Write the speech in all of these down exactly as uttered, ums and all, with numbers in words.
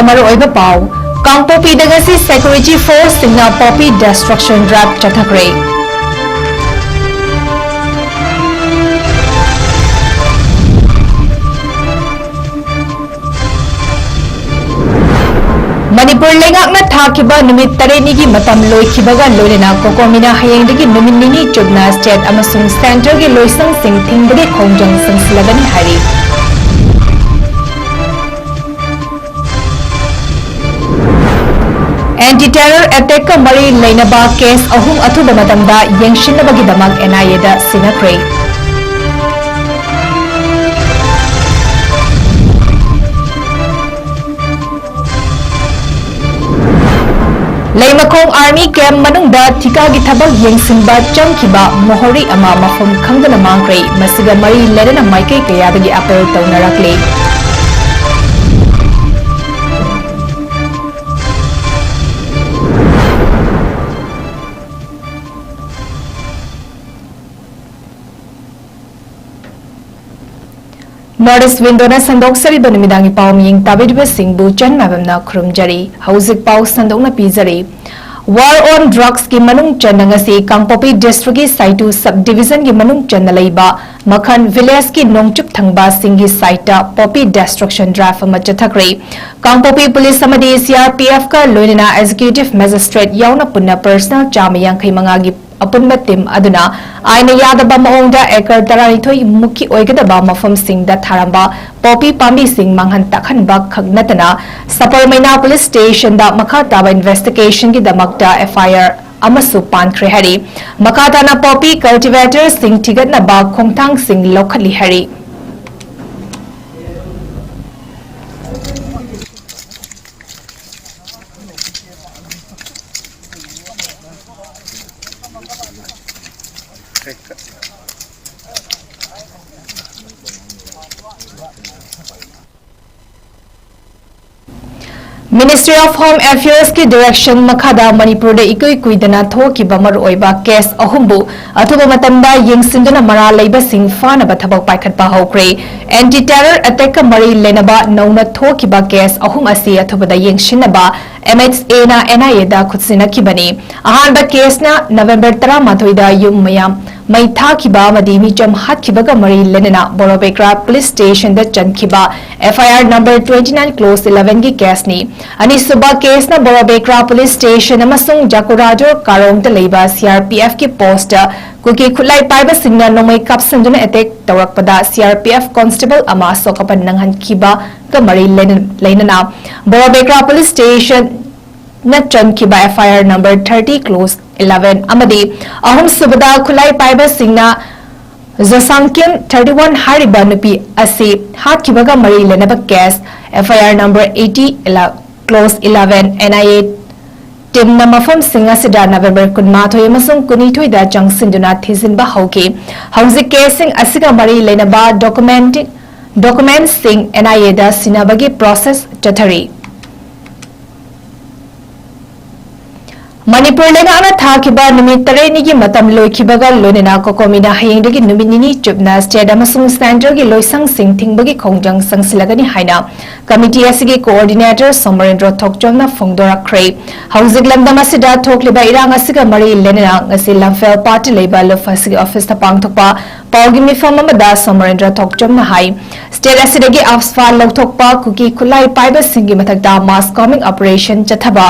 ꯃꯔꯨꯑꯣꯏꯕ ꯄꯥꯎ꯫ ꯀꯥꯡꯄꯣꯛꯄꯤꯗ ꯉꯁꯤ security force ꯁꯤꯡꯅ poppy destruction drive ꯆꯠꯊꯈ꯭ꯔꯦ꯫ ꯃꯅꯤꯄꯨꯔ ꯂꯩꯉꯥꯛꯅ ꯊꯥꯈꯤꯕ ꯅꯨꯃꯤꯠ ꯇꯔꯦꯠꯅꯤꯒꯤ ꯃꯇꯝ ꯂꯣꯏꯈꯤꯕꯒ ꯂꯣꯏꯅꯅ COCOMI ꯅ ꯍꯌꯦꯡꯗꯒꯤ ꯅꯨꯃꯤꯠ ꯅꯤꯅꯤ ꯆꯨꯞꯅ state ꯑꯃꯁꯨꯡ centre ꯒꯤ ꯂꯣꯏꯁꯪꯁꯤꯡ ꯊꯤꯡꯕꯒꯤ ꯈꯣꯡꯖꯪ ꯆꯪꯁꯤꯜꯂꯒꯅꯤ ꯍꯥꯏꯔꯤ꯫ Anti terror attack ꯀ ꯃꯔꯤ ꯂꯩꯅꯕ case ꯑꯍꯨꯝ ꯑꯊꯨꯕ ꯃꯇꯝꯗ ꯌꯦꯡꯁꯤꯟꯅꯕꯒꯤꯗꯃꯛ NIA ꯗ ꯁꯤꯟꯅꯈ꯭ꯔꯦ꯫ ꯂꯩꯃꯈꯣꯡ army camp ꯃꯅꯨꯡꯗ ꯊꯤꯀꯥꯒꯤ ꯊꯕꯛ ꯌꯦꯡꯁꯤꯟꯕ ꯆꯪꯈꯤꯕ ꯃꯣꯍꯣꯔꯤ ꯑꯃ ꯃꯐꯝ ꯈꯪꯗꯅ ꯃꯥꯡꯈ꯭ꯔꯦ꯫ ꯃꯁꯤꯒ ꯃꯔꯤ ꯂꯩꯅꯅ ꯃꯥꯏꯀꯩ ꯀꯌꯥꯗꯒꯤ appeal ꯇꯧꯅꯔꯛꯂꯤ꯫ North East Window ꯅ ꯁꯟꯗꯣꯛꯆꯔꯤꯕ ꯅꯨꯃꯤꯗꯥꯡꯒꯤ ꯄꯥꯎ ꯃꯤꯌꯦꯡ ꯇꯥꯕꯤꯔꯤꯕꯁꯤꯡꯕꯨ ꯆꯟ ꯃꯥꯏꯕꯝꯅ ꯈꯨꯔꯨꯝꯖꯔꯤ꯫ ꯍꯧꯖꯤꯛ ꯄꯥꯎ ꯁꯟꯗꯣꯛꯅ ꯄꯤꯖꯔꯤ꯫ War on Drugs ꯀꯤ ꯃꯅꯨꯡ ꯆꯟꯅ ꯉꯁꯤ ꯀꯥꯡꯄꯣꯛꯄꯤ district ꯀꯤ ꯁꯥꯏꯇꯨ sub division ꯒꯤ ꯃꯅꯨꯡ ꯆꯟꯅ ꯂꯩꯕ ꯃꯈꯟ village ꯀꯤ ꯅꯣꯡꯆꯨꯞ ꯊꯪꯕꯁꯤꯡꯒꯤ side ꯇ poppy destruction drive ꯑꯃ ꯆꯠꯊꯈ꯭ꯔꯦ꯫ ꯀꯥꯡꯄꯣꯛꯄꯤ police ꯑꯃꯗꯤ CRPF ꯀ ꯂꯣꯏꯅꯅ executive magistrate ꯌꯥꯎꯅ ꯄꯨꯟꯅ personnel ꯆꯥꯝꯃ ꯌꯥꯡꯈꯩ ꯃꯉꯥꯒꯤ ꯑꯄꯨꯟꯕ team ꯑꯗꯨꯅ ꯑꯥꯏꯟꯅ ꯌꯥꯗꯕ ꯃꯑꯣꯡꯗ acre ꯇꯔꯥꯅꯤꯊꯣꯏ ꯃꯨꯛꯀꯤ ꯑꯣꯏꯒꯗꯕ ꯃꯐꯝꯁꯤꯡꯗ ꯊꯥꯔꯝꯕ poppy ꯄꯥꯝꯕꯤꯁꯤꯡ ꯃꯥꯡꯍꯟ ꯇꯥꯛꯍꯟꯕ ꯈꯛ ꯅꯠꯇꯅ, ꯁꯄꯔꯃꯩꯅꯥ police station ꯗ ꯃꯈꯥ ꯇꯥꯕ investigation ꯒꯤꯗꯃꯛꯇ FIR ꯑꯃꯁꯨ ꯄꯥꯟꯈ꯭ꯔꯦ ꯍꯥꯏꯔꯤ꯫ ꯃꯈꯥ ꯇꯥꯅ poppy cultivator ꯁꯤꯡ ꯊꯤꯒꯠꯅꯕ ꯈꯣꯡꯊꯥꯡꯁꯤꯡ ꯂꯧꯈꯠꯂꯤ ꯍꯥꯏꯔꯤ꯫ Ministry of Home Affairs ꯀꯤ direction ꯃꯈꯥꯗ ꯃꯅꯤꯄꯨꯔꯗ ꯏꯀꯨꯏ ꯀꯨꯏꯗꯅ ꯊꯣꯛꯈꯤꯕ ꯃꯔꯨꯑꯣꯏꯕ case ꯑꯍꯨꯝꯕꯨ ꯑꯊꯨꯕ ꯃꯇꯝꯗ ꯌꯦꯡꯁꯤꯟꯗꯨꯅ ꯃꯔꯥꯜ ꯂꯩꯕꯁꯤꯡ ꯐꯥꯅꯕ ꯊꯕꯛ ꯄꯥꯏꯈꯠꯄ ꯍꯧꯈ꯭ꯔꯦ꯫ Anti terror attack ꯀ ꯃꯔꯤ ꯂꯩꯅꯕ ꯅꯧꯅ ꯊꯣꯛꯈꯤꯕ case ꯑꯍꯨꯝ ꯑꯁꯤ ꯑꯊꯨꯕꯗ ꯌꯦꯡꯁꯤꯟꯅꯕ M H A ꯅ N I A ꯗ ꯈꯨꯠꯁꯤꯟꯅꯈꯤꯕꯅꯤ꯫ ꯑꯍꯥꯟꯕ case ꯅ November ꯇꯔꯥꯃꯥꯊꯣꯏꯗ ꯌꯨꯝ ꯃꯌꯥꯝ ꯃꯩ ꯊꯥꯈꯤꯕ ꯑꯃꯗꯤ ꯃꯤꯆꯝ ꯍꯥꯠꯈꯤꯕꯒ ꯃꯔꯤ ꯂꯩꯅꯅ ꯕꯣꯔꯣꯕꯦꯀ꯭ꯔꯥ police station the ꯆꯟꯈꯤꯕ F I R number twenty nine clause eleven ꯒꯤ case ꯅꯤ꯫ ꯑꯅꯤꯁꯨꯕ case ꯅ ꯕꯣꯔꯣꯕꯦꯀ꯭ꯔꯥ police station ꯑꯃꯁꯨꯡ ꯖꯀꯨꯔꯥꯖꯣꯔ ꯀꯥꯔꯣꯡꯗ ꯂꯩꯕ C R P F ꯀꯤ post ꯇ ꯀꯨꯀꯤ ꯈꯨꯠꯂꯥꯏ ꯄꯥꯏꯕꯁꯤꯡꯅ ꯅꯣꯡꯃꯩ ꯀꯥꯞꯁꯤꯟꯗꯨꯅ attack ꯇꯧꯔꯛꯄꯗ C R P F constable ꯑꯃ ꯑꯁꯣꯛ ꯑꯄꯟ ꯅꯪꯍꯟꯈꯤꯕꯒ ꯃꯔꯤ ꯂꯩꯅ-, ꯂꯩꯅꯅ ꯕꯣꯔꯣꯕꯦꯀ꯭ꯔꯥ police station ꯅ ꯆꯟꯈꯤꯕ F I R number thirty clause eleven ꯑꯃꯗꯤ ꯑꯍꯨꯝꯁꯨꯕꯗ ꯈꯨꯠꯂꯥꯏ ꯄꯥꯏꯕꯁꯤꯡꯅ ꯖꯣꯁꯥꯡꯀꯤꯝ thirty one ꯍꯥꯏꯔꯤꯕ ꯅꯨꯄꯤ ꯑꯁꯤ ꯍꯥꯠꯈꯤꯕꯒ ꯃꯔꯤ ꯂꯩꯅꯕ case F I R number eighty clause eleven N I A team ꯅ ꯃꯐꯝꯁꯤꯡ ꯑꯁꯤꯗ November ꯀꯨꯟꯃꯥꯊꯣꯏ ꯑꯃꯁꯨꯡ ꯀꯨꯟꯅꯤꯊꯣꯏꯗ ꯆꯪꯁꯤꯟꯗꯨꯅ ꯊꯤꯖꯤꯟꯕ ꯍꯧꯈꯤ꯫ ꯍꯧꯖꯤꯛ case ꯁꯤꯡ ꯑꯁꯤꯒ ꯃꯔꯤ ꯂꯩꯅꯕ document, document ꯁꯤꯡ N I A the ꯁꯤꯟꯅꯕꯒꯤ process ꯆꯠꯊꯔꯤ꯫ ꯃꯅꯤꯄꯨꯔ ꯂꯩꯉꯥꯛꯅ ꯊꯥꯈꯤꯕ ꯅꯨꯃꯤꯠ ꯇꯔꯦꯠꯅꯤꯒꯤ ꯃꯇꯝ ꯂꯣꯏꯈꯤꯕꯒ ꯂꯣꯏꯅꯅ COCOMI ꯅ ꯍꯌꯦꯡꯗꯒꯤ ꯅꯨꯃꯤꯠ ꯅꯤꯅꯤ ꯆꯨꯞꯅ state ꯑꯃꯁꯨꯡ centre ꯒꯤ ꯂꯣꯏꯁꯪꯁꯤꯡ ꯊꯤꯡꯕꯒꯤ ꯈꯣꯡꯖꯪ ꯆꯪꯁꯤꯜꯂꯒꯅꯤ ꯍꯥꯏꯅ committee ꯑꯁꯤꯒꯤ coordinator ꯁꯣꯃꯔꯦꯟꯗ꯭ꯔ ꯊꯣꯛꯆꯣꯝꯅ ꯐꯣꯡꯗꯣꯔꯛꯈ꯭ꯔꯦ꯫ ꯍꯧꯖꯤꯛ ꯂꯝꯗꯝ ꯑꯁꯤꯗ ꯊꯣꯛꯂꯤꯕ ꯏꯔꯥꯡ ꯑꯁꯤꯒ ꯃꯔꯤ ꯂꯩꯅꯅ ꯉꯁꯤ ꯂꯝꯐꯦꯜ ꯄꯥꯠꯇ ꯂꯩꯕ ꯂꯨꯐꯥꯁꯤꯒꯤ office ꯇ ꯄꯥꯡꯊꯣꯛꯄ ꯄꯥꯎꯒꯤ ꯃꯤꯐꯝ ꯑꯃꯗ ꯁꯣꯃꯔꯦꯟꯗ꯭ꯔ ꯊꯣꯛꯆꯣꯝꯅ ꯍꯥꯏ, state ꯑꯁꯤꯗꯒꯤ AFSPA ꯂꯧꯊꯣꯛꯄ, ꯀꯨꯀꯤ ꯈꯨꯠꯂꯥꯏ ꯄꯥꯏꯕꯁꯤꯡꯒꯤ ꯃꯊꯛꯇ mass combing operation ꯆꯠꯊꯕ,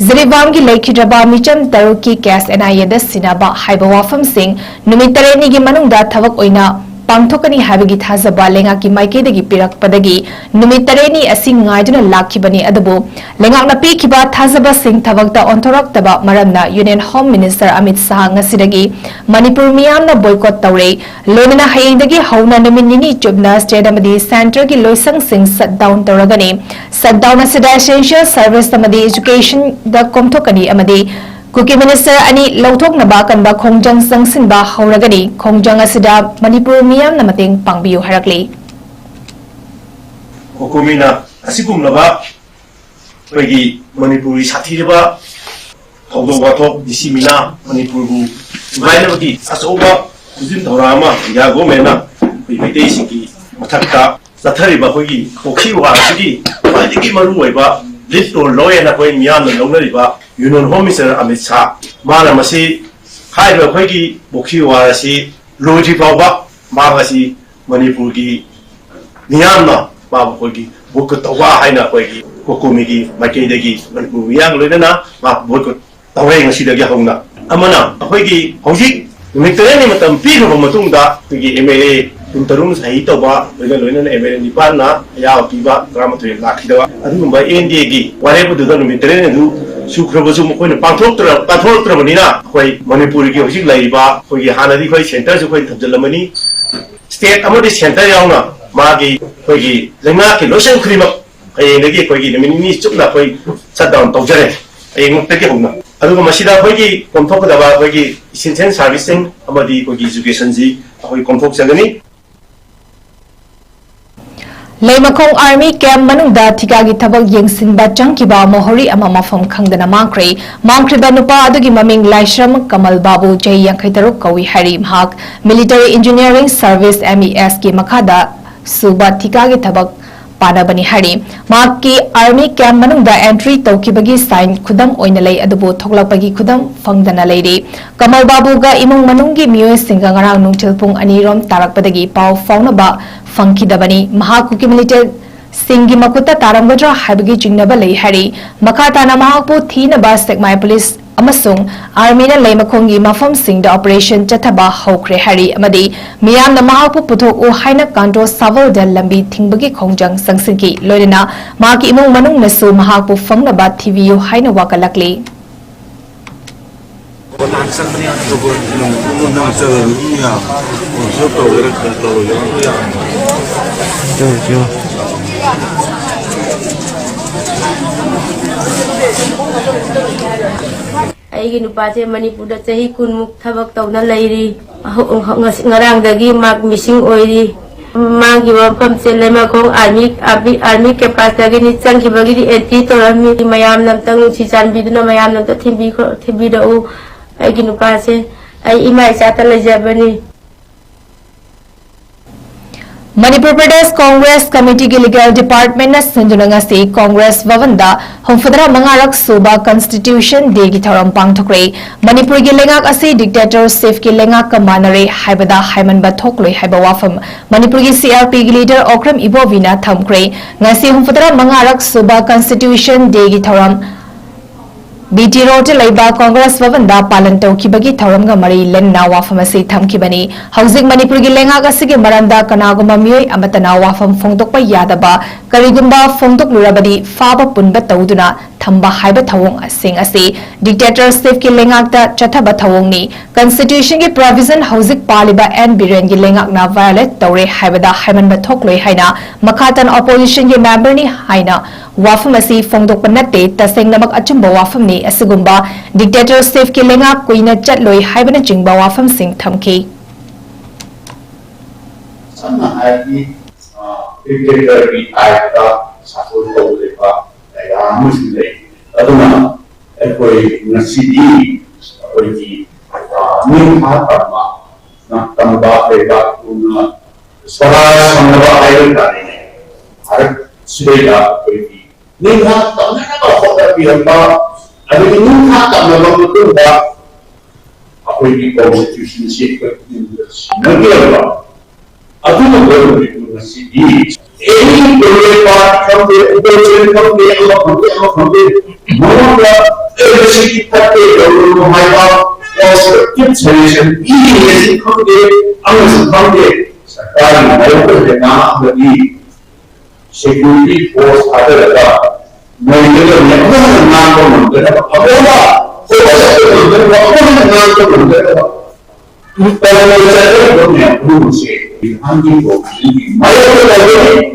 ꯖꯤꯔꯤꯕꯥꯝꯒꯤ ꯂꯩꯈꯤꯗ꯭ꯔꯕ ꯃꯤꯆꯝ ꯇꯔꯨꯛꯀꯤ case N I A ꯗ ꯁꯤꯟꯅꯕ ꯍꯥꯏꯕ ꯋꯥꯐꯝꯁꯤꯡ ꯅꯨꯃꯤꯠ ꯇꯔꯦꯠꯅꯤꯒꯤ ꯃꯅꯨꯡꯗ ꯊꯕꯛ ꯑꯣꯏꯅ ꯄꯥꯡꯊꯣꯛꯀꯅꯤ ꯍꯥꯏꯕꯒꯤ ꯊꯥꯖꯕ ꯂꯩꯉꯥꯛꯀꯤ ꯃꯥꯏꯀꯩꯗꯒꯤ ꯄꯤꯔꯛꯄꯗꯒꯤ ꯅꯨꯃꯤꯠ ꯇꯔꯦꯠꯅꯤ ꯑꯁꯤ ꯉꯥꯏꯗꯨꯅ ꯂꯥꯛꯈꯤꯕꯅꯤ꯫ ꯑꯗꯨꯕꯨ ꯂꯩꯉꯥꯛꯅ ꯄꯤꯈꯤꯕ ꯊꯥꯖꯕꯁꯤꯡ ꯊꯕꯛꯇ ꯑꯣꯟꯊꯣꯔꯛꯇꯕ ꯃꯔꯝꯅ Union Home Minister Amit Shah ꯉꯁꯤꯗꯒꯤ ꯃꯅꯤꯄꯨꯔ ꯃꯤꯌꯥꯝꯅ boycott ꯇꯧꯔꯦ꯫ ꯂꯣꯏꯅꯅ ꯍꯌꯦꯡꯗꯒꯤ ꯍꯧꯅ ꯅꯨꯃꯤꯠ ꯅꯤꯅꯤ ꯆꯨꯞꯅ state ꯑꯃꯗꯤ centre ꯒꯤ ꯂꯣꯏꯁꯪꯁꯤꯡ shut down ꯇꯧꯔꯒꯅꯤ꯫ Shut down ꯑꯁꯤꯗ essential service ꯑꯃꯗꯤ education ꯗ ꯀꯣꯝꯊꯣꯛꯀꯅꯤ ꯑꯃꯗꯤ ꯀꯨꯀꯤ minister ꯑꯅꯤ ꯂꯧꯊꯣꯛꯅꯕ ꯑꯀꯟꯕ ꯈꯣꯡꯖꯪ ꯆꯪꯁꯤꯟꯕ ꯍꯧꯔꯒꯅꯤ꯫ ꯈꯣꯡꯖꯪ ꯑꯁꯤꯗ ꯃꯅꯤꯄꯨꯔ ꯃꯤꯌꯥꯝꯅ ꯃꯇꯦꯡ ꯄꯥꯡꯕꯤꯌꯨ ꯍꯥꯏꯔꯛꯂꯤ꯫ COCOMI ꯅ ꯑꯁꯤꯒꯨꯝꯂꯕ ꯑꯩꯈꯣꯏꯒꯤ ꯃꯅꯤꯄꯨꯔꯒꯤ ꯁꯥꯊꯤꯔꯕ ꯊꯧꯗꯣꯛ ꯋꯥꯊꯣꯛ ꯗꯤ ꯁꯤ ꯃꯤꯅꯥ ꯃꯅꯤꯄꯨꯔꯕꯨ ꯊꯨꯒꯥꯏꯅꯕꯒꯤ ꯑꯆꯧꯕ ꯈꯨꯖꯤꯟ ꯊꯧꯔꯥꯡ ꯑꯃ ꯏꯟꯗꯤꯌꯥ ꯒꯣꯔꯃꯦꯟꯅ ꯑꯩꯈꯣꯏ ꯃꯩꯇꯩꯁꯤꯡꯒꯤ ꯃꯊꯛꯇ ꯆꯠꯊꯔꯤꯕ ꯑꯩꯈꯣꯏꯒꯤ ꯄꯣꯛꯁꯤ ꯋꯥꯔ ꯑꯁꯤꯒꯤ ꯈ꯭ꯋꯥꯏꯗꯒꯤ ꯃꯔꯨꯑꯣꯏꯕ ꯂꯤꯗ ꯔꯣꯜ ꯂꯧꯋꯦꯅ ꯑꯩꯈꯣꯏ ꯃꯤꯌꯥꯝꯅ ꯂꯧꯅꯔꯤꯕ union home minister Amit Shah, ꯃꯥꯅ ꯃꯁꯤ ꯍꯥꯏꯔꯤꯕ ꯑꯩꯈꯣꯏꯒꯤ ꯄꯣꯛꯁꯤ ꯋꯥꯔ ꯑꯁꯤ ꯂꯣꯏꯗ꯭ꯔꯤ ꯐꯥꯎꯕ ꯃꯍꯥꯛ ꯑꯁꯤ ꯃꯅꯤꯄꯨꯔꯒꯤ ꯃꯤꯌꯥꯝꯅ ꯃꯥꯕꯨ ꯑꯩꯈꯣꯏꯒꯤ ꯕꯣꯏꯀꯣꯠ ꯇꯧꯕ ꯍꯥꯏꯅ ꯑꯩꯈꯣꯏꯒꯤ ꯀꯣꯀꯣꯃꯤꯒꯤ ꯃꯥꯏꯀꯩꯗꯒꯤ ꯃꯅꯤꯄꯨꯔ ꯃꯤꯌꯥꯝꯒ ꯂꯣꯏꯅꯅ ꯃꯥ ꯕꯣꯏꯀꯣꯠ ꯇꯧꯔꯦ ꯉꯁꯤꯗꯒꯤ ꯍꯧꯅ꯫ ꯑꯃꯅ ꯑꯩꯈꯣꯏꯒꯤ ꯍꯧꯖꯤꯛ ꯅꯨꯃꯤꯠ ꯇꯔꯦꯠꯅꯤ ꯃꯇꯝ ꯄꯤꯈ꯭ꯔꯕ ꯃꯇꯨꯡꯗ ꯑꯩꯈꯣꯏꯒꯤ ꯑꯦꯝ ꯑꯦꯜ ꯑꯦ ꯀꯨꯟꯇꯔꯨꯛꯅ ꯁꯍꯤ ꯇꯧꯕ, ꯂꯣꯏꯅ ꯂꯣꯏꯅꯅ ꯑꯦꯝ ꯑꯦꯜ ꯑꯦ ꯅꯤꯄꯥꯟꯅ ꯑꯌꯥꯕ ꯄꯤꯕ, ꯇꯔꯥꯃꯥꯊꯣꯏ ꯂꯥꯛꯈꯤꯗꯕ ꯑꯗꯨꯒꯨꯝꯕ ꯑꯦꯟ ꯗꯤ ꯑꯦꯒꯤ ꯋꯥꯔꯦꯞ ꯑꯗꯨꯗ ꯅꯨꯃꯤꯠ ꯇꯔꯦꯠꯅꯤ ꯑꯗꯨ ꯁꯨꯈ꯭ꯔꯕꯁꯨ ꯃꯈꯣꯏꯅ ꯄꯥꯡꯊꯣꯛꯇ꯭ꯔ-, ꯄꯥꯡꯊꯣꯔꯛꯇ꯭ꯔꯕꯅꯤꯅ ꯑꯩꯈꯣꯏ ꯃꯅꯤꯄꯨꯔꯒꯤ ꯍꯧꯖꯤꯛ ꯂꯩꯔꯤꯕ ꯑꯩꯈꯣꯏꯒꯤ ꯍꯥꯟꯅꯗꯤ ꯑꯩꯈꯣꯏ ꯁꯦꯟꯇꯔꯁꯨ ꯑꯩꯈꯣꯏ ꯊꯝꯖꯤꯜꯂꯝꯃꯅꯤ, ꯁ꯭ꯇꯦꯠ ꯑꯃꯗꯤ ꯁꯦꯟꯇꯔ ꯌꯥꯎꯅ ꯃꯥꯒꯤ ꯑꯩꯈꯣꯏꯒꯤ ꯂꯩꯉꯥꯛꯀꯤ ꯂꯣꯏꯁꯪ ꯈꯨꯗꯤꯡꯃꯛ ꯍꯌꯦꯡꯗꯒꯤ ꯑꯩꯈꯣꯏꯒꯤ ꯅꯨꯃꯤꯠ ꯅꯤꯅꯤ ꯆꯨꯞꯅ ꯑꯩꯈꯣꯏ ꯁꯠ ꯗꯥꯎꯟ ꯇꯧꯖꯔꯦ, ꯍꯌꯦꯡꯃꯛꯇꯒꯤ ꯍꯧꯅ꯫ ꯑꯗꯨꯒ ꯃꯁꯤꯗ ꯑꯩꯈꯣꯏꯒꯤ ꯀꯣꯝꯊꯣꯛꯀꯗꯕ ꯑꯩꯈꯣꯏꯒꯤ ꯏꯁꯦꯟꯁꯤꯌꯦꯜ ꯁꯥꯔꯚꯤꯁꯁꯤꯡ ꯑꯃꯗꯤ ꯑꯩꯈꯣꯏꯒꯤ ꯏꯖꯨꯀꯦꯁꯟꯁꯤ ꯑꯩꯈꯣꯏ ꯀꯣꯝꯊꯣꯛꯆꯒꯅꯤ꯫ ꯂꯩꯃꯈꯣꯡ ꯑꯥꯔꯃꯤ ꯀꯦꯝꯞ ꯃꯅꯨꯡꯗ ꯊꯤꯀꯥꯒꯤ ꯊꯕꯛ ꯌꯦꯡꯁꯤꯟꯕ ꯆꯪꯈꯤꯕ ꯃꯣꯍꯣꯔꯤ ꯑꯃ ꯃꯐꯝ ꯈꯪꯗꯅ ꯃꯥꯡꯈ꯭ꯔꯦ꯫ ꯃꯥꯡꯈ꯭ꯔꯤꯕ ꯅꯨꯄꯥ ꯑꯗꯨꯒꯤ ꯃꯃꯤꯡ ꯂꯥꯏꯁ꯭ꯔꯝ ꯀꯃꯜ ꯕꯥꯕꯨ, ꯆꯍꯤ ꯌꯥꯡꯈꯩ ꯇꯔꯨꯛ ꯀꯧꯏ ꯍꯥꯏꯔꯤ꯫ ꯃꯍꯥꯛ military engineering service, M E S, ꯀꯤ ꯃꯈꯥꯗ ꯁꯨꯕ ꯊꯤꯀꯥꯒꯤ ꯊꯕꯛ ꯄꯥꯅꯕꯅꯤ ꯍꯥꯏꯔꯤ꯫ ꯃꯍꯥꯛꯀꯤ ꯑꯥꯔꯃꯤ ꯀꯦꯝꯞ ꯃꯅꯨꯡꯗ ꯑꯦꯟꯇ꯭ꯔꯤ ꯇꯧꯈꯤꯕꯒꯤ ꯁꯥꯏꯟ ꯈꯨꯗꯝ ꯑꯣꯏꯅ ꯂꯩ, ꯑꯗꯨꯕꯨ ꯊꯣꯛꯂꯛꯄꯒꯤ ꯈꯨꯗꯝ ꯐꯪꯗꯅ ꯂꯩꯔꯤ꯫ ꯀꯃꯜ ꯕꯥꯕꯨꯒ ꯏꯃꯨꯡ ꯃꯅꯨꯡꯒꯤ ꯃꯤꯑꯣꯏꯁꯤꯡꯒ ꯉꯔꯥꯡ ꯅꯨꯡꯊꯤꯜ ꯄꯨꯡ ꯑꯅꯤ ꯔꯣꯝ ꯇꯥꯔꯛꯄꯗꯒꯤ ꯄꯥꯎ ꯐꯥꯎꯅꯕ ꯐꯪꯈꯤꯗꯕꯅꯤ꯫ ꯃꯍꯥꯛ ꯀꯨꯀꯤ ꯃꯤꯂꯤꯇꯦꯟꯠꯁꯤꯡꯒꯤ ꯃꯈꯨꯠꯇ ꯇꯥꯔꯝꯒꯗ꯭ꯔꯥ ꯍꯥꯏꯕꯒꯤ ꯆꯤꯡꯅꯕ ꯂꯩ ꯍꯥꯏꯔꯤ꯫ ꯃꯈꯥ ꯇꯥꯅ ꯃꯍꯥꯛꯄꯨ ꯊꯤꯅꯕ ꯁꯦꯛꯃꯥꯏ ꯄꯨꯂꯤꯁ ꯑꯃꯁꯨꯡ ꯑꯥꯔꯃꯤꯅ ꯂꯩꯃꯈꯣꯡꯒꯤ ꯃꯐꯝꯁꯤꯡꯗ ꯑꯣꯄꯔꯦꯁꯟ ꯆꯠꯊꯕ ꯍꯧꯈ꯭ꯔꯦ ꯍꯥꯏꯔꯤ ꯑꯃꯗꯤ ꯃꯤꯌꯥꯝꯅ ꯃꯍꯥꯛꯄꯨ ꯄꯨꯊꯣꯛꯎ ꯍꯥꯏꯅ ꯀꯥꯟꯗꯣ ꯁꯥꯕꯜꯗ ꯂꯝꯕꯤ ꯊꯤꯡꯕꯒꯤ ꯈꯣꯡꯖꯪ ꯆꯪꯁꯤꯟꯈꯤ꯫ ꯂꯣꯏꯅꯅ ꯃꯍꯥꯛꯀꯤ ꯏꯃꯨꯡ ꯃꯅꯨꯡꯅꯁꯨ ꯃꯍꯥꯛꯄꯨ ꯐꯪꯅꯕ ꯊꯤꯕꯤꯌꯨ ꯍꯥꯏꯅ ꯋꯥꯀꯠꯂꯛꯂꯤ꯫ ꯑꯩꯒꯤ ꯅꯨꯄꯥꯁꯦ ꯃꯅꯤꯄꯨꯔꯗ ꯆꯍꯤ ꯀꯨꯟꯃꯨꯛ ꯊꯕꯛ ꯇꯧꯅ ꯂꯩꯔꯤ꯫ ꯉꯁꯤ, ꯉꯔꯥꯡꯗꯒꯤ ꯃꯥ ꯃꯤꯁꯤꯡ ꯑꯣꯏꯔꯤ꯫ ꯃꯥꯒꯤ ꯃꯐꯝꯁꯦ ꯂꯩꯃꯈꯣꯡ ꯑꯥꯔꯃꯤ ꯑꯥꯔꯃꯤ ꯑꯥꯔꯃꯤ ꯀꯦꯝꯄꯁꯇꯒꯤꯅꯤ꯫ ꯆꯪꯈꯤꯕꯒꯤꯗꯤ ꯑꯦꯟꯇ꯭ꯔꯤ ꯇꯧꯔꯝꯃꯤ꯫ ꯃꯌꯥꯝꯅ ꯑꯝꯇꯪ ꯅꯨꯡꯁꯤ ꯆꯥꯟꯕꯤꯗꯨꯅ ꯃꯌꯥꯝꯅ ꯑꯝꯇ ꯊꯤꯟꯕꯤꯈ꯭ꯔꯣ, ꯊꯤꯟꯕꯤꯔꯛꯎ ꯑꯩꯒꯤ ꯅꯨꯄꯥꯁꯦ꯫ ꯑꯩ ꯏꯃꯥ ꯏꯆꯥꯇ ꯂꯩꯖꯕꯅꯤ꯫ ꯃꯅꯤꯄꯨꯔ ꯄ꯭ꯔꯗꯦꯁ ꯀꯣꯡꯒ꯭ꯔꯦꯁ ꯀꯃꯤꯇꯤꯒꯤ ꯂꯤꯒꯦꯜ ꯗꯤꯄꯥꯔꯠꯃꯦꯟꯅ ꯁꯤꯟꯗꯨꯅ ꯉꯁꯤ ꯀꯣꯡꯒ꯭ꯔꯦꯁ ꯚꯕꯟꯗ ꯍꯨꯝꯐꯨꯇꯔꯥ ꯃꯉꯥꯔꯛ ꯁꯨꯕ ꯀꯟꯁꯇꯤꯇ꯭ꯌꯨꯁꯟ ꯗꯦꯒꯤ ꯊꯧꯔꯝ ꯄꯥꯡꯊꯣꯛꯈ꯭ꯔꯦ꯫ ꯃꯅꯤꯄꯨꯔꯒꯤ ꯂꯩꯉꯥꯛ ꯑꯁꯤ ꯗꯤꯛꯇꯦꯇꯔꯁꯤꯞꯀꯤ ꯂꯩꯉꯥꯛꯀ ꯃꯥꯟꯅꯔꯦ ꯍꯥꯏꯕꯗ ꯍꯥꯏꯃꯟꯕ ꯊꯣꯛꯂꯣꯏ ꯍꯥꯏꯕ ꯋꯥꯐꯝ ꯃꯅꯤꯄꯨꯔꯒꯤ ꯁꯤ ꯑꯥꯔ ꯄꯤꯒꯤ ꯂꯤꯗꯔ ꯑꯣꯀ꯭ꯔꯝ ꯏꯕꯣꯕꯤꯅ ꯊꯝꯈ꯭ꯔꯦ꯫ ꯉꯁꯤ ꯍꯨꯝꯐꯨꯇꯔꯥ ꯃꯉꯥꯔꯛ ꯁꯨꯕ ꯀꯟꯁꯇꯤꯇ꯭ꯌꯨꯁꯟ ꯗꯦꯒꯤ ꯊꯧꯔꯝ ꯕꯤ ꯇꯤ ꯔꯣꯗꯇ ꯂꯩꯕ ꯀꯣꯡꯒ꯭ꯔꯦꯁ ꯚꯕꯟꯗ ꯄꯥꯂꯟ ꯇꯧꯈꯤꯕꯒꯤ ꯊꯧꯔꯝꯒ ꯃꯔꯤ ꯂꯩꯅꯅ ꯋꯥꯐꯝ ꯑꯁꯤ ꯊꯝꯈꯤꯕꯅꯤ꯫ ꯍꯧꯖꯤꯛ ꯃꯅꯤꯄꯨꯔꯒꯤ ꯂꯩꯉꯥꯛ ꯑꯁꯤꯒꯤ ꯃꯔꯝꯗ ꯀꯅꯥꯒꯨꯝꯕ ꯃꯤꯑꯣꯏ ꯑꯃꯠꯇꯅ ꯋꯥꯐꯝ ꯐꯣꯡꯗꯣꯛꯄ ꯌꯥꯗꯕ, ꯀꯔꯤꯒꯨꯝꯕ ꯐꯣꯡꯗꯣꯛꯂꯨꯔꯕꯗꯤ ꯐꯥꯕ ꯄꯨꯟꯕ ꯇꯧꯗꯨꯅ ꯊꯝꯕ ꯍꯥꯏꯕ ꯊꯧꯑꯣꯡꯁꯤꯡ ꯑꯁꯤ ꯗꯤꯛꯇꯦꯇꯔꯁꯤꯞꯀꯤ ꯂꯩꯉꯥꯛꯇ ꯆꯠꯊꯕ ꯊꯧꯑꯣꯡꯅꯤ꯫ ꯀꯟꯁꯇꯤꯇ꯭ꯌꯨꯁꯟꯒꯤ ꯄ꯭ꯔꯣꯚꯤꯖꯟ ꯍꯧꯖꯤꯛ ꯄꯥꯜꯂꯤꯕ ꯑꯦꯟ ꯕꯤꯔꯦꯟꯒꯤ ꯂꯩꯉꯥꯛꯅ ꯚꯥꯏꯑꯣꯂꯦꯠ ꯇꯧꯔꯦ ꯍꯥꯏꯕꯗ ꯍꯥꯏꯃꯟꯕ ꯊꯣꯛꯂꯣꯏ ꯍꯥꯏꯅ ꯃꯈꯥ ꯇꯥꯅ ꯑꯣꯄꯣꯖꯤꯁꯟꯒꯤ ꯃꯦꯝꯕꯔꯅꯤ ꯍꯥꯏꯅ ꯋꯥꯐꯝ ꯑꯁꯤ ꯐꯣꯡꯗꯣꯛꯄ ꯅꯠꯇꯦ, ꯇꯁꯦꯡꯅꯃꯛ ꯑꯆꯨꯝꯕ ꯋꯥꯐꯝꯅꯤ꯫ ꯑꯁꯤꯒꯨꯝꯕ ꯗꯤꯛꯇꯦꯇꯔꯁꯤꯞꯀꯤ ꯂꯩꯉꯥꯛ ꯀꯨꯏꯅ ꯆꯠꯂꯣꯏ ꯍꯥꯏꯕꯅꯆꯤꯡꯕ ꯋꯥꯐꯝꯁꯤꯡ ꯊꯝꯈꯤ꯫ ꯁꯝꯅ ꯍꯥꯏꯔꯗꯤ, ꯑ, ꯗꯤꯛꯇꯦꯇꯔꯒꯤ ꯇꯥꯏꯞꯇ ꯁꯥꯁꯟ ꯇꯧꯔꯤꯕ ꯀꯌꯥ ꯑꯃꯁꯨ ꯂꯩ꯫ ꯑꯗꯨꯅ ꯑꯩꯈꯣꯏ ꯉꯁꯤꯗꯤ ꯑꯩꯈꯣꯏꯒꯤ, ꯑ, ꯅꯤꯡꯊꯥ ꯇꯝꯕ, ꯇꯝꯕ ꯂꯩꯕꯥꯛ ꯄꯨꯝꯅ ꯁ꯭ꯋꯔꯥꯖ ꯐꯪꯅꯕ ꯍꯥꯏꯕ ꯇꯥꯔꯦꯅꯦ꯫ ꯚꯥꯔꯠ ꯁꯤꯗꯩꯗ ꯑꯩꯈꯣꯏꯒꯤ ꯅꯤꯡꯊꯥ ꯇꯝꯅꯅꯕ ꯍꯣꯠꯅꯕꯤꯔꯝꯕ, ꯑꯗꯒꯤ ꯅꯤꯡꯊꯥ ꯇꯝꯂꯕ ꯃꯇꯨꯡꯗ ꯑꯩꯈꯣꯏꯒꯤ ꯀꯣꯟꯁꯇꯤꯇ꯭ꯌꯨꯁꯟꯁꯤ ꯑꯩꯈꯣꯏ ꯄꯨꯛꯅꯤꯡꯗ ꯁꯤꯟꯅꯕꯤꯔꯝꯕ ꯑꯗꯨꯒꯨꯝꯕ ꯅꯨꯃꯤꯠꯇꯨ ꯉꯁꯤꯗꯤ ꯑꯦꯅꯤ ꯄꯣꯂꯤꯇꯤꯀꯦꯜ ꯄꯥꯔꯇꯤ ꯈꯪꯗꯦ, ꯑꯣꯄꯣꯖꯤꯁꯟ ꯈꯪꯗꯦ, ꯑꯃ ꯈꯪꯗꯦ, ꯑꯃ ꯈꯪꯗꯦ, ꯃꯉꯣꯟꯗ ꯑꯦ, ꯃꯁꯤꯗꯤ ꯐꯠꯇꯦ, ꯇꯧꯔꯨꯅꯨ ꯍꯥꯏꯕ ꯀꯣꯟꯁꯇ꯭ꯔꯛꯇꯤꯚ ꯁꯖꯦꯁꯟ ꯄꯤꯔꯤꯉꯩꯁꯤ ꯈꯪꯗꯦ, ꯑꯃꯁꯨ ꯈꯪꯗꯦ, ꯁꯔꯀꯥꯔꯒꯤ ꯃꯥꯌꯣꯛꯇ ꯍꯦꯟꯅ ꯑꯃꯗꯤ ꯁꯦꯀ꯭ꯌꯨꯔꯤꯇꯤ ꯐꯣꯔꯁ ꯊꯥꯗꯔꯒ ꯅꯩꯒꯗꯕꯅꯤ꯫ ꯑꯃꯨꯛ ꯍꯟꯅ ꯉꯥꯡꯕ ꯉꯝꯗꯅꯕ, ꯑꯃꯨꯛ ꯍꯟꯅ ꯐꯣꯀꯁ ꯆꯠꯄ ꯉꯝꯗꯅꯕ, ꯑꯃꯨꯛ ꯍꯟꯅ ꯉꯥꯡꯕ ꯉꯝꯗꯅꯕ ꯇꯧꯔꯤꯕ ꯆꯠꯅꯔꯤꯕ ꯃꯌꯥꯝ ꯄꯨꯝꯅꯃꯛꯁꯦ ꯕꯤꯍꯥꯟꯒꯤ ꯒꯣꯕꯔꯃꯦꯟꯒꯤ ꯃꯥꯌꯣꯛꯇ ꯇꯧꯒꯅꯤ꯫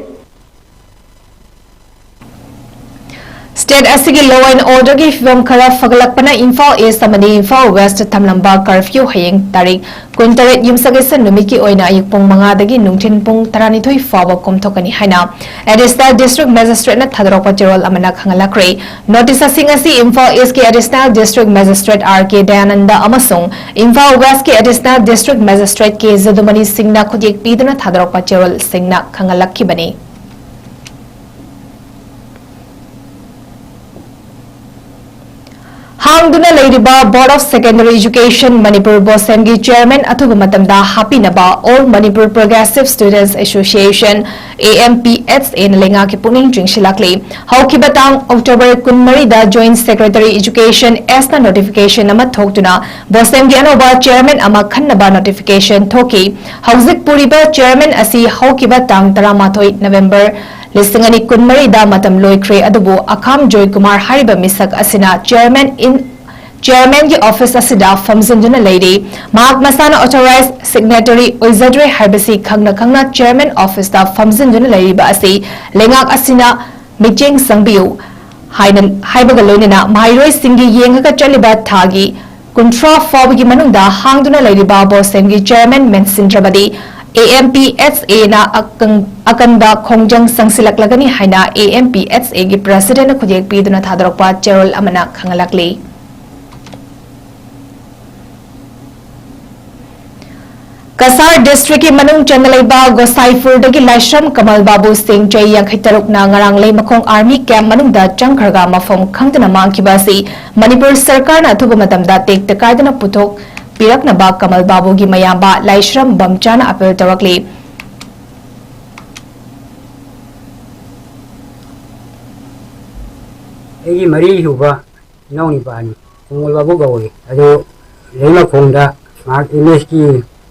ꯁ꯭ꯇꯦꯠ ꯑꯁꯤꯒꯤ law and orderꯒꯤ ꯐꯤꯕꯝ ꯈꯔ ꯐꯒꯠꯂꯛꯄꯅ ꯏꯝꯐꯥꯜ ꯏꯁ ꯑꯃꯗꯤ ꯏꯝꯐꯥꯜ ꯋꯦꯁꯇ ꯊꯝꯂꯝꯕ curfew ꯍꯌꯦꯡ ꯇꯥꯔꯤꯛ ꯀꯨꯟꯇꯔꯦꯠ ꯌꯨꯝꯁꯀꯩꯁ ꯅꯨꯃꯤꯠꯀꯤ ꯑꯣꯏꯅ ꯑꯌꯨꯛ ꯄꯨꯡ ꯃꯉꯥꯗꯒꯤ ꯅꯨꯡꯊꯤꯜ ꯄꯨꯡ ꯇꯔꯥꯅꯤꯊꯣꯏ ꯐꯥꯎꯕ ꯀꯣꯝꯊꯣꯛꯀꯅꯤ ꯍꯥꯏꯅ Additional District Magistrateꯅ ꯊꯥꯗꯣꯔꯛꯄ ꯆꯦꯔꯣꯜ ꯑꯃꯅ ꯈꯪꯍꯜꯂꯛꯈ꯭ꯔꯦ꯫ Notice ꯁꯤꯡ ꯑꯁꯤ ꯏꯝꯐꯥꯜ ꯏꯁꯀꯤ Additional District Magistrate R K Dayananda ꯑꯃꯁꯨꯡ ꯏꯝꯐꯥꯜ ꯋꯦꯁꯀꯤ Additional District Magistrate ꯀꯦ ꯖꯗꯨꯃꯅꯤ ꯁꯤꯡꯅ ꯈꯨꯠꯌꯦꯛ ꯄꯤꯗꯨꯅ ꯊꯥꯗꯣꯔꯛꯄ ꯆꯦꯔꯣꯜꯁꯤꯡꯅ ꯈꯪꯍꯜꯂꯛꯈꯤꯕꯅꯤ꯫ ꯍꯥꯡꯗꯨꯅ ꯂꯩꯔꯤꯕ Board of Secondary Education Manipur ꯕꯣꯁꯦꯝꯒꯤ chairman ꯑꯊꯨꯕ ꯃꯇꯝꯗ ꯍꯥꯞꯄꯤꯅꯕ All Manipur Progressive Students Association, A M P S Aꯅ ꯂꯩꯉꯥꯛꯀꯤ ꯄꯨꯛꯅꯤꯡ ꯆꯤꯡꯁꯤꯜꯂꯛꯂꯤ꯫ ꯍꯧꯈꯤꯕ ꯇꯥꯡ ꯑꯣꯛꯇꯣꯕꯔ ꯀꯨꯟꯃꯔꯤꯗ Joint Secretary Education Sꯅ notification ꯑꯃ ꯊꯣꯛꯇꯨꯅ ꯕꯣꯁꯦꯝꯒꯤ ꯑꯅꯧꯕ chairman ꯑꯃ ꯈꯟꯅꯕ notification ꯊꯣꯛꯈꯤ꯫ ꯍꯧꯖꯤꯛ ꯄꯨꯔꯤꯕ chairman ꯑꯁꯤ ꯍꯧꯈꯤꯕ ꯇꯥꯡ ꯇꯔꯥꯃꯥꯊꯣꯏ ꯅꯕꯦꯝꯕꯔ ꯂꯤꯁꯤꯡ ꯑꯅꯤ ꯀꯨꯟꯃꯔꯤꯗ ꯃꯇꯝ ꯂꯣꯏꯈ꯭ꯔꯦ, ꯑꯗꯨꯕꯨ ꯑꯈꯥꯝ ꯖꯣꯏꯀꯨꯃꯥꯔ ꯍꯥꯏꯔꯤꯕ ꯃꯤꯁꯛ ꯑꯁꯤꯅ chairman in chairmanꯒꯤ office ꯑꯁꯤꯗ ꯐꯝꯖꯤꯟꯗꯨꯅ ꯂꯩꯔꯤ꯫ ꯃꯍꯥꯛ ꯃꯁꯥꯅ authorized signatory ꯑꯣꯏꯖꯗ꯭ꯔꯦ ꯍꯥꯏꯕꯁꯤ ꯈꯪꯅ ꯈꯪꯅ chairman officeꯇ ꯐꯝꯖꯤꯟꯗꯨꯅ ꯂꯩꯔꯤꯕ ꯑꯁꯤ ꯂꯩꯉꯥꯛ ꯑꯁꯤꯅ ꯃꯤꯠꯌꯦꯡ ꯆꯪꯕꯤꯌꯨ ꯍꯥꯏꯅ ꯍꯥꯏꯕꯒ ꯂꯣꯏꯅꯅ ꯃꯍꯩꯔꯣꯏꯁꯤꯡꯒꯤ ꯌꯦꯡꯉꯒ ꯆꯠꯂꯤꯕ ꯊꯥꯒꯤ ꯀꯨꯟꯊ꯭ꯔꯥ ꯐꯥꯎꯕꯒꯤ ꯃꯅꯨꯡꯗ ꯍꯥꯡꯗꯨꯅ ꯂꯩꯔꯤꯕ ꯕꯣꯁꯦꯝꯒꯤ chairman ꯃꯦꯟꯁꯤꯟꯗ꯭ꯔꯕꯗꯤ A M P S Aꯅ ꯑꯀꯪ-, ꯑꯀꯟꯕ ꯈꯣꯡꯖꯪ ꯆꯪꯁꯤꯜꯂꯛꯂꯒꯅꯤ ꯍꯥꯏꯅ A M P S Aꯒꯤ presidentꯅ ꯈꯨꯠꯌꯦꯛ ꯄꯤꯗꯨꯅ ꯊꯥꯗꯣꯔꯛꯄ ꯆꯦꯔꯣꯜ ꯑꯃꯅ ꯈꯪꯍꯜꯂꯛꯂꯤ꯫ ꯀꯁꯥꯔ districtꯀꯤ ꯃꯅꯨꯡ ꯆꯟꯅ ꯂꯩꯕ ꯒꯣꯁꯥꯏꯄꯨꯔꯗꯒꯤ ꯂꯥꯏꯁ꯭ꯔꯝ ꯀꯃꯜ ꯕꯥꯕꯨ ꯁꯤꯡ, ꯆꯍꯤ ꯌꯥꯡꯈꯩ ꯇꯔꯨꯛꯅ ꯉꯔꯥꯡ ꯂꯩꯃꯈꯣꯡ army camp ꯃꯅꯨꯡꯗ ꯆꯪꯈ꯭ꯔꯒ ꯃꯐꯝ ꯈꯪꯗꯅ ꯃꯥꯡꯈꯤꯕ ꯑꯁꯤ ꯃꯅꯤꯄꯨꯔ ꯁꯔꯀꯥꯔꯅ ꯑꯊꯨꯕ ꯃꯇꯝꯗ ꯇꯦꯛꯇ ꯀꯥꯏꯗꯅ ꯄꯨꯊꯣꯛꯄꯤꯔꯛꯅꯕ ꯀꯃꯜ ꯕꯥꯕꯨꯒꯤ ꯃꯌꯥꯝꯕ ꯂꯥꯏꯁ꯭ꯔꯝ ꯕꯝꯆꯥꯅ appeal ꯇꯧꯔꯛꯂꯤ꯫ ꯑꯩꯒꯤ ꯃꯔꯤꯁꯨꯕ ꯏꯅꯥꯎꯅꯨꯄꯥꯅꯤ꯫ ꯀꯣꯡꯒꯣꯜ ꯕꯥꯕꯨ ꯀꯧꯏ꯫ ꯑꯗꯨ ꯂꯩꯃꯈꯣꯡꯗ ꯃꯍꯥꯛ M S ꯀꯤ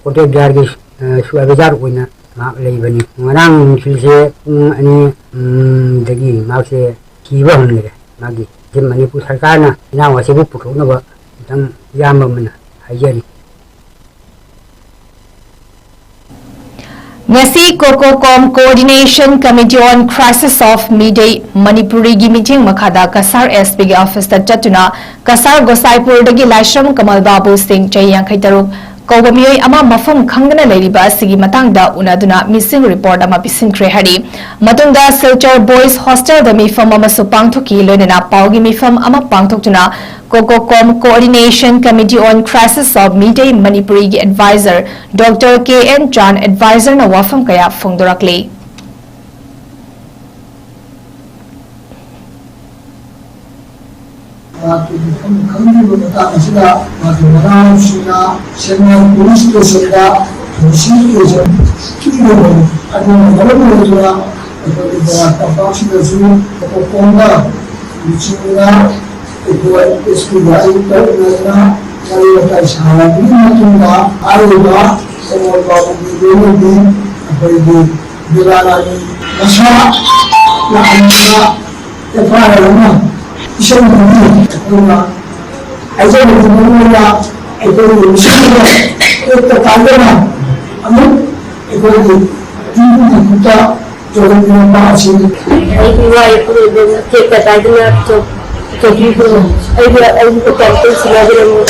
quarter guardꯀꯤ, ꯑ, supervisor ꯑꯣꯏꯅ ꯃꯍꯥꯛ ꯂꯩꯕꯅꯤ꯫ ꯉꯔꯥꯡ ꯅꯨꯡꯊꯤꯜꯁꯦ ꯄꯨꯡ ꯑꯅꯤ, ꯎꯝ, ꯗꯒꯤ ꯃꯍꯥꯛꯁꯦ ꯊꯤꯕ ꯍꯧꯅꯔꯦ꯫ ꯃꯥꯒꯤ ꯁꯤ ꯃꯅꯤꯄꯨꯔ ꯁꯔꯀꯥꯔꯅ ꯏꯅꯥꯎ ꯑꯁꯤꯕꯨ ꯄꯨꯊꯣꯛꯅꯕ ꯑꯝꯇꯪ ꯏꯌꯥꯝꯕ ꯑꯃꯅ ꯍꯥꯏꯖꯔꯤ꯫ ꯉꯁꯤ COCOCOM Coordination Committee on Crisis of Meitei Manipuri ꯒꯤ ꯃꯤꯠꯌꯦꯡ ꯃꯈꯥꯗ ꯀꯁꯥꯔ SP ꯒꯤ office ꯇ ꯆꯠꯇꯨꯅ ꯀꯁꯥꯔ ꯒꯣꯁꯥꯏꯄꯨꯔꯗꯒꯤ ꯂꯥꯏꯁ꯭ꯔꯝ ꯀꯃꯜ ꯕꯥꯕꯨ ꯁꯤꯡ, ꯆꯍꯤ ꯌꯥꯡꯈꯩ ꯇꯔꯨꯛ, ꯀꯧꯕ ꯃꯤꯑꯣꯏ ꯑꯃ ꯃꯐꯝ ꯈꯪꯗꯅ ꯂꯩꯔꯤꯕ ꯑꯁꯤꯒꯤ ꯃꯇꯥꯡꯗ ꯎꯅꯗꯨꯅ missing report ꯑꯃ ꯄꯤꯁꯤꯟꯈ꯭ꯔꯦ ꯍꯥꯏꯔꯤ꯫ ꯃꯇꯨꯡꯗ ꯁꯤꯜꯆꯔ Boys Hostel ꯗ ꯃꯤꯐꯝ ꯑꯃꯁꯨ ꯄꯥꯡꯊꯣꯛꯈꯤ, ꯂꯣꯏꯅꯅ ꯄꯥꯎꯒꯤ ꯃꯤꯐꯝ ꯑꯃ ꯄꯥꯡꯊꯣꯛꯇꯨꯅ COCOCOM Coordination Committee on Crisis of Meitei Manipuri ꯒꯤ advisor Doctor K N Chan, advisor ꯅ ꯋꯥꯐꯝ ꯀꯌꯥ ꯐꯣꯡꯗꯣꯔꯛꯂꯤ꯫ ꯃꯍꯥꯛꯀꯤ ꯃꯐꯝ ꯈꯪꯗ꯭ꯔꯤꯕ ꯃꯇꯥꯡ ꯑꯁꯤꯗ ꯃꯍꯥꯛꯀꯤ ꯃꯅꯥꯎꯁꯤꯡꯅ ꯁꯦꯛꯃꯥꯏ police station ꯗ ꯃꯤꯁꯤꯡ ꯀꯦꯁ ꯄꯤꯔꯤꯕꯅꯤ꯫ ꯑꯗꯨꯅ ꯃꯔꯝ ꯑꯣꯏꯗꯨꯅ ꯑꯩꯈꯣꯏꯒꯤ ꯃꯣꯏꯔꯥꯡ ꯇꯝꯄꯥꯛꯁꯤꯗꯁꯨ ꯀꯣꯀꯣꯟꯗ ꯂꯨꯆꯤꯡꯗꯨꯅ ꯑꯩꯈꯣꯏ SP ꯒ ꯑꯌꯨꯛꯇ ꯎꯅꯗꯨꯅ ꯋꯥꯔꯤ ꯋꯥꯇꯥꯏ ꯁꯥꯔꯕꯒꯤ ꯃꯇꯨꯡꯗ ꯍꯥꯏꯔꯤꯕ ꯀꯣꯃꯣꯜ ꯕꯥꯕꯨꯒꯤ ꯂꯣꯏꯅꯕꯤ ꯑꯩꯈꯣꯏꯒꯤ ꯕꯦꯂꯥꯔꯥꯅꯤ ꯃꯁꯥ ꯂꯥꯛꯍꯟꯗꯨꯅ FIR ꯑꯃ ꯄꯤꯁꯟꯕꯅꯤ꯫ ꯑꯩꯈꯣꯏꯅ ꯍꯥꯏꯖꯕꯗꯤ ꯃꯔꯨꯑꯣꯏꯅ ꯑꯩꯈꯣꯏꯒꯤ ꯃꯤꯁꯤꯡꯗ ꯇꯦꯛꯇ ꯀꯥꯏꯗꯅ ꯑꯃꯨꯛ ꯑꯩꯈꯣꯏꯒꯤ ꯏꯕꯨꯡꯒꯤ ꯈꯨꯠꯇ ꯆꯣꯡꯍꯟꯕꯤꯔꯝꯕ ꯑꯁꯤꯅꯤ꯫ ꯑꯩꯒꯤ ꯏꯋꯥ ꯏꯄꯨ ꯏꯕꯦꯟꯅ ꯇꯦꯛꯇ ꯀꯥꯏꯗꯅ ꯆꯣ-, ꯆꯣꯛꯄꯤꯈ꯭ꯔꯣ꯫ ꯑꯩꯒꯤ, ꯑꯩꯒꯤ ꯀꯣꯛꯇ ꯑꯃꯨꯛꯇꯪ ꯁꯤꯟꯅꯕꯤꯔꯝꯃꯨ꯫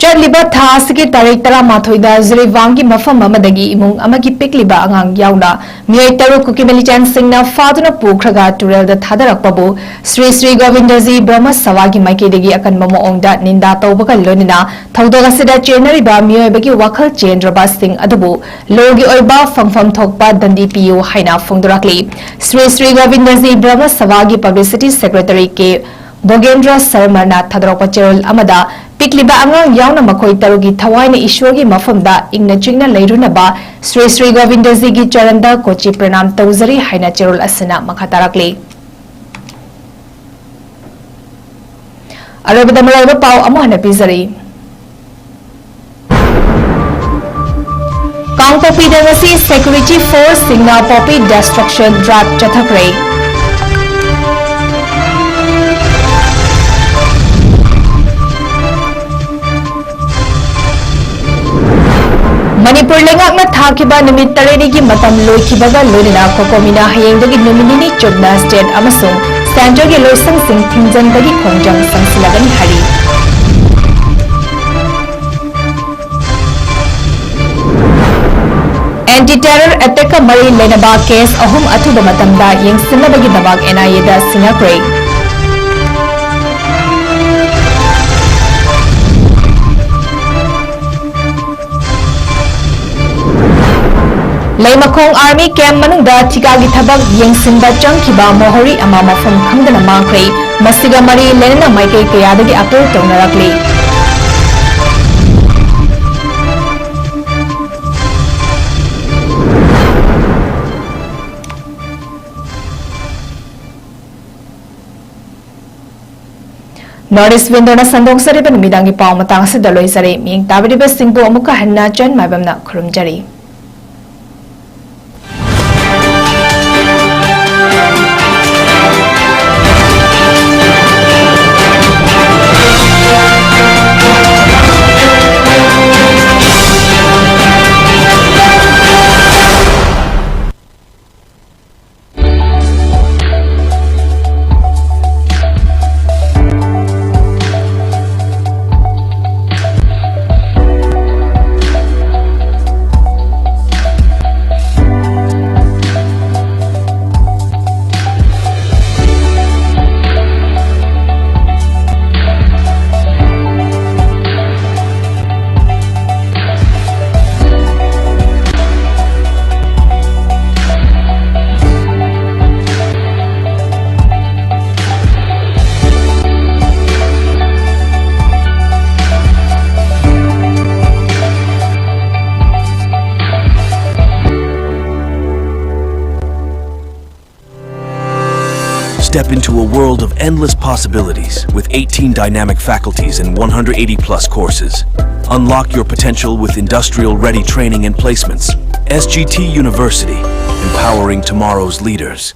ꯆꯠꯂꯤꯕ ꯊꯥ ꯑꯁꯤꯒꯤ ꯇꯥꯔꯤꯛ ꯇꯔꯥꯃꯥꯊꯣꯏꯗ ꯖꯤꯔꯤꯕꯥꯝꯒꯤ ꯃꯐꯝ ꯑꯃꯗꯒꯤ ꯏꯃꯨꯡ ꯑꯃꯒꯤ ꯄꯤꯛꯂꯤꯕ ꯑꯉꯥꯡ ꯌꯥꯎꯅ ꯃꯤꯑꯣꯏ ꯇꯔꯨꯛ ꯀꯨꯀꯤ militant ꯁꯤꯡꯅ ꯐꯥꯗꯨꯅ ꯄꯨꯈ꯭ꯔꯒ ꯇꯨꯔꯦꯜꯗ ꯊꯥꯗꯔꯛꯄꯕꯨ ꯁ꯭ꯔꯤ ꯁ꯭ꯔꯤ ꯒꯣꯕꯤꯟꯗꯖꯤ ꯕ꯭ꯔꯍꯃ ꯁꯚꯥꯒꯤ ꯃꯥꯏꯀꯩꯗꯒꯤ ꯑꯀꯟꯕ ꯃꯑꯣꯡꯗ ꯅꯤꯟꯗꯥ ꯇꯧꯕꯒ ꯂꯣꯏꯅꯅ ꯊꯧꯗꯣꯛ ꯑꯁꯤꯗ ꯆꯦꯟꯅꯔꯤꯕ ꯃꯤꯑꯣꯏꯕꯒꯤ ꯋꯥꯈꯜ ꯆꯦꯟꯗ꯭ꯔꯕꯁꯤꯡ ꯑꯗꯨꯕꯨ ꯂꯣꯒꯤ ꯑꯣꯏꯕ ꯐꯪꯐꯝ ꯊꯣꯛꯄ ꯗꯟꯗꯤ ꯄꯤꯌꯨ ꯍꯥꯏꯅ ꯐꯣꯡꯗꯣꯔꯛꯂꯤ꯫ ꯁ꯭ꯔꯤ ꯁ꯭ꯔꯤ ꯒꯣꯕꯤꯟꯗꯖꯤ ꯕ꯭ꯔꯍꯃ ꯁꯚꯥꯒꯤ publicity secretary ꯀꯦ ꯚꯣꯒꯦꯟꯗ꯭ꯔ ꯁꯔꯃꯅ ꯊꯥꯗꯣꯔꯛꯄ ꯆꯦꯔꯣꯜ ꯑꯃꯗ, ꯄꯤꯛꯂꯤꯕ ꯑꯉꯥꯡ ꯌꯥꯎꯅ ꯃꯈꯣꯏ ꯇꯔꯨꯛꯀꯤ ꯊꯋꯥꯏꯅ ꯏꯁ꯭ꯋꯔꯒꯤ ꯃꯐꯝꯗ ꯏꯪꯅ ꯆꯤꯛꯅ ꯂꯩꯔꯨꯅꯕ ꯁ꯭ꯔꯤ ꯁ꯭ꯔꯤ ꯒꯣꯕꯤꯟꯗꯖꯤꯒꯤ ꯆꯔꯟꯗ ꯀꯣꯆꯤ ꯄ꯭ꯔꯅꯥꯝ ꯇꯧꯖꯔꯤ ꯍꯥꯏꯅ ꯆꯦꯔꯣꯜ ꯑꯁꯤꯅ ꯃꯈꯥ ꯇꯥꯔꯛꯂꯤ꯫ ꯑꯔꯣꯏꯕꯗ ꯃꯔꯨꯑꯣꯏꯕ ꯄꯥꯎ ꯑꯃꯨꯛ ꯍꯟꯅ ꯄꯤꯖꯔꯤ꯫ ꯀꯥꯡꯄꯣꯛꯄꯤꯗ ꯉꯁꯤ security force ꯁꯤꯡꯅ poppy destruction drive ꯆꯠꯊꯈ꯭ꯔꯦ꯫ ꯃꯅꯤꯄꯨꯔ ꯂꯩꯉꯥꯛꯅ ꯊꯥꯈꯤꯕ ꯅꯨꯃꯤꯠ ꯇꯔꯦꯠꯅꯤꯒꯤ ꯃꯇꯝ ꯂꯣꯏꯈꯤꯕꯒ ꯂꯣꯏꯅꯅ ꯀꯣꯀꯣꯃꯤꯅ ꯍꯌꯦꯡꯗꯒꯤ ꯅꯨꯃꯤꯠ ꯅꯤꯅꯤ ꯆꯨꯞꯅ state ꯑꯃꯁꯨꯡ centreꯒꯤ ꯂꯣꯏꯁꯪꯁꯤꯡ ꯊꯤꯡꯖꯤꯟꯕꯒꯤ ꯈꯣꯡꯖꯪ ꯆꯪꯁꯤꯜꯂꯒꯅꯤ ꯍꯥꯏꯔꯤ꯫ Anti terror attackꯀ ꯃꯔꯤ ꯂꯩꯅꯕ case ꯑꯍꯨꯝ ꯑꯊꯨꯕ ꯃꯇꯝꯗ ꯌꯦꯡꯁꯤꯟꯅꯕꯒꯤꯗꯃꯛ NIAꯗ ꯁꯤꯟꯅꯈ꯭ꯔꯦ꯫ ꯂꯩꯃꯈꯣꯡ army camp ꯃꯅꯨꯡꯗ ꯊꯤꯀꯥꯒꯤ ꯊꯕꯛ ꯌꯦꯡꯁꯤꯟꯕ ꯆꯪꯈꯤꯕ ꯃꯣꯍꯣꯔꯤ ꯑꯃ ꯃꯐꯝ ꯈꯪꯗꯅ ꯃꯥꯡꯈ꯭ꯔꯦ꯫ ꯃꯁꯤꯒ ꯃꯔꯤ ꯂꯩꯅꯅ ꯃꯥꯏꯀꯩ ꯀꯌꯥꯗꯒꯤ appeal ꯇꯧꯅꯔꯛꯂꯤ꯫ North East Windowꯅ ꯁꯟꯗꯣꯛꯆꯔꯤꯕ ꯅꯨꯃꯤꯗꯥꯡꯒꯤ ꯄꯥꯎ ꯃꯇꯥꯡ ꯑꯁꯤꯗ ꯂꯣꯏꯖꯔꯦ꯫ ꯃꯤꯠꯌꯦꯡ ꯇꯥꯕꯤꯔꯤꯕꯁꯤꯡꯕꯨ ꯑꯃꯨꯛꯀ ꯍꯟꯅ ꯆꯟ ꯃꯥꯏꯕꯝꯅ ꯈꯨꯔꯨꯝꯖꯔꯤ꯫ Step into a world of endless possibilities with eighteen dynamic faculties and one hundred eighty plus courses. Unlock your potential with industrial ready training and placements. S G T University, empowering tomorrow's leaders.